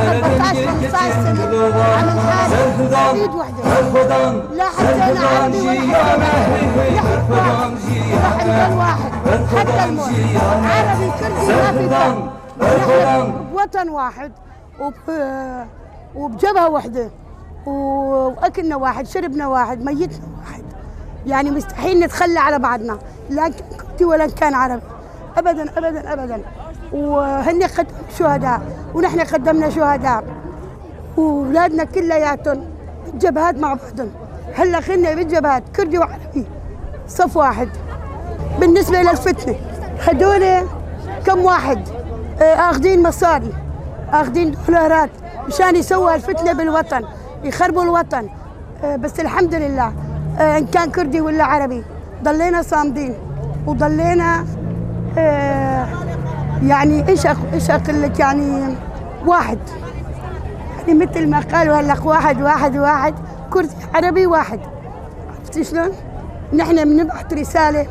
14 15 سنة عم نحارب ايد وحده، لا حسينا عربي ولا حسينا، نحن واحد ورح نضل واحد حتى الموت، عربي كردي ما في فرق، نحن بوطن واحد وبجبهه وحده واكلنا واحد، شربنا واحد، ميتنا واحد، يعني مستحيل نتخلى على بعضنا، لا كردي ولا كان عربي ابدا ابدا ابدا. وهن قدموا شهداء ونحن قدمنا شهداء، واولادنا كلياتهم بالجبهات مع بعضهم، هلا خلنا بالجبهات كردي وعربي صف واحد. بالنسبة للفتنة هدول كم واحد اخذين مصاري، اخذين دولارات مشان يسووا الفتنة بالوطن، يخربوا الوطن. بس الحمد لله ان كان كردي ولا عربي ضلينا صامدين وضلينا يعني ايش اقول لك، يعني واحد، يعني مثل ما قالوا هلا واحد واحد واحد، كردي عربي واحد. عرفتي شلون؟ نحن بنبعث رسالة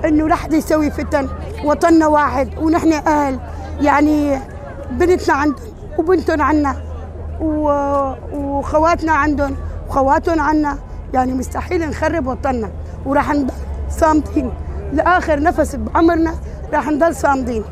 انه لا حدا يسوي فتن، وطننا واحد ونحن اهل، يعني بنتنا عندهم وبنتهم عنا وخواتنا عندهم وخواتهم عنا، يعني مستحيل نخرب وطننا، وراح نضل صامدين لاخر نفس بعمرنا، راح نضل صامدين.